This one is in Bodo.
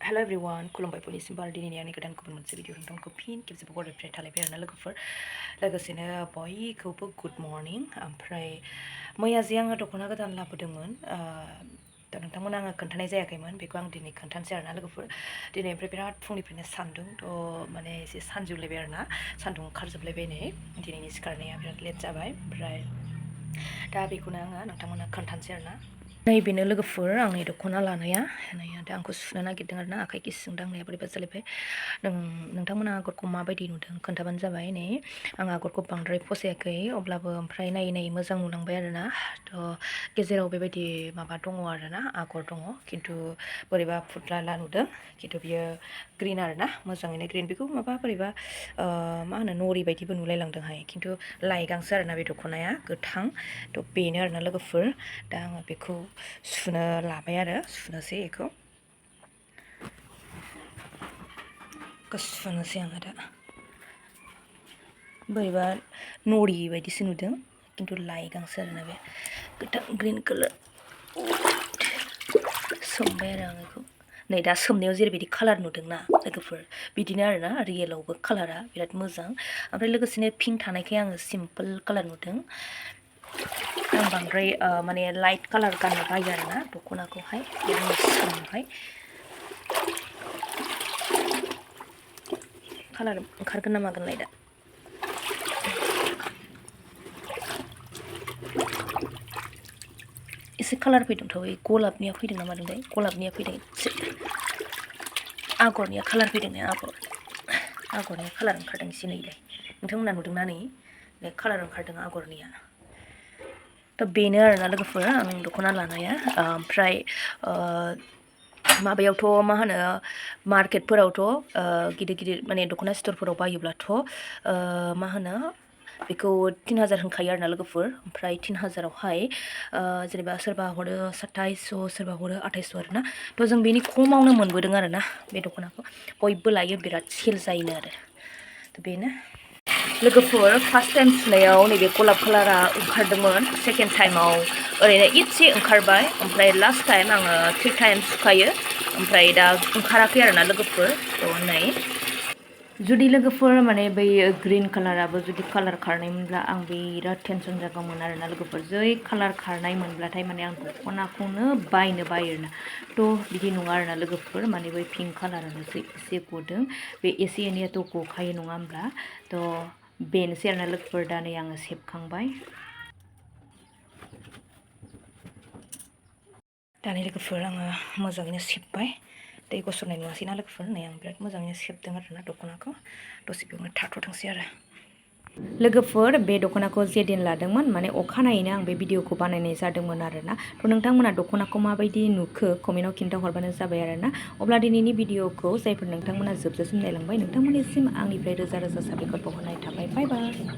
Hello everyone, खुलुमबाय बयनिसिम दिनैनि आंनि गोदान गुबुन मोनसे भिडिअ नोंथांखौ फिन खेबसेबाव बरायफिननाय थालायबाय आरोना लोगोफोर लोगोसेनो बयखौबो गुड मर्निं ओमफ्राय मैया जे आङो दख'ना गोदान लाबोदोंमोन दा नोंथांमोन आङो खोन्थानाय जायाखैमोन बेखौ आं दिनै खोन्थानोसै आरोना लोगोफोर दिनै ओमफ्राय बिराद फुंनिफ्रायनो सान्दुं थ' माने एसे सानजौलायबाय आरोना सान्दुं ओंखारजोबलायबाय नै दिनैनि सिखारनाया बिराद लेट जाबाय ओमफ्राय दा बेखौनो आङो नोंथांमोननो खोन्थानोसै आरोना नैबेनो लोगोफोर आंनि दख'ना लानाया दा आंखौ सुनो नागिरदों आरोना आखाइ गिसिजों दांनाया बोरैबा जालायबाय नोंथांमोना आगरखौ माबायदि नुदों खोन्थाबानो जाबाय नै आं आगरखौ बांद्राय फसायाखै अब्लाबो ओमफ्राय नायै नायै मोजां नुलांबाय आरोना थ' गेजेराव बेबायदि माबा दङ आरोना आगर दङ खिन्थु बोरैबा फुटलाला नुदों खिन्थु बियो ग्रिन आरोना मोजाङैनो ग्रिन बेखौ माबा बोरैबा मा होनो नरि बायदिबो नुलायलांदोंहाय खिन्थु लाइगांसो आरोना बे दख'नाया गोथां थ' बेनो आरोना लोगोफोर दा आङो बेखौ सुनो लाबाय आरो सुनोसै बेखौ सुनोसै आङो दा बोरैबा नरि बायदिसो नुदों खिन्थु लाइगांसो आरोना बे गोथां ग्रिन कालार सोमबाय आरो आं बेखौ नै दा सोमनायाव जेरैबायदि कालार नुदोंना लोगोफोर बिदिनो आरोना रियेलावबो कालारा बिराद मोजां ओमफ्राय लोगोसेनो पिंक थानायखाय आङो सिम्पोल कालार नुदों आं बांद्राय माने लाइट कालार गाननो बायो आरोना दख'नाखौहाय बेयाव सोमबाय कालार ओंखारगोन ना मागोनलाय दा एसे कालार फैदोंथ' बै गलाबनिया फैदों ना मादोंथाय गलाबनिया फैदों एसे आगरनिया कालार फैदों ने आगरनिया कालार ओंखारदों एसे नैलाय नोंथांमोना नुदोंना नै कालार ओंखारदों आगरनिया थ' बेनो आरोना लोगोफोर आं दख'ना लानाया ओमफ्राय माबायावथ' मा होनो मार्केटफोरावथ' गिदिर गिदिर माने दख'ना स्टरफोराव बायोब्लाथ' मा होनो बेखौ 3000 होनखायो आरोना लोगोफोर ओमफ्राय 3000आवहाय जेनेबा सोरबा हरो 2700 सोरबा हरो 2800 आरोना थ' जों बेनि खमावनो मोनबोदों आरोना बे दख'नाखौ बयबो लायो बिराद सेल जायोनो आरो थ' बेनो लोगोफोर फार्स्ट टाइम सुनायाव नैबे गलाब कालारा ओंखारदोंमोन सेकेन्ड टाइमाव ओरैनो इसे ओंखारबाय ओमफ्राय लास्ट टाइम आङो 3 टाइम सुखायो ओमफ्राय दा ओंखाराखै आरोना लोगोफोर थ' नै जुदि लोगोफोर माने बै ग्रिन कालाराबो जुदि कालार खारनायमोनब्ला आं बिराद टेनसन जागौमोन आरोना लोगोफोर जै कालार खारनाय मोनब्लाथाय माने आं दख'नाखौनो बायनो बायो आरोना थ' बिदि नङा आरोना लोगोफोर माने बै पिंक कालाराल'सो एसे गदों बे एसे एनैयाथ' गखायो नङा होमब्ला थ' बेनोसै आरोना लोगोफोर दा नै आङो सेबखांबाय दानि लोगोफोर आङो मोजाङैनो सेबबाय दै गसरनाय नुवासै ना लोगोफोर नै आं बिराद मोजाङैनो सेबदों आरोना दख'नाखौ दसे बेयावनो थाथ'थोंसै आरो लोगोफोर बे दख'नाखौ जे दिन लादोंमोन माने अखानायैनो आं बे भिडिअखौ बानायनाय जादोंमोन आरोना थ' नोंथांमोना दख'नाखौ माबायदि नुखो कमेन्टआव खिन्थाहरबानो जाबाय आरोना अब्ला दिनैनि भिडिअखौ जायफोर नोंथांमोना जोबजासिम नायलांबाय नोंथांमोननिसिम आंनिफ्राय रोजा रोजा साबायखर बावहरनाय थाबाय बाय बाय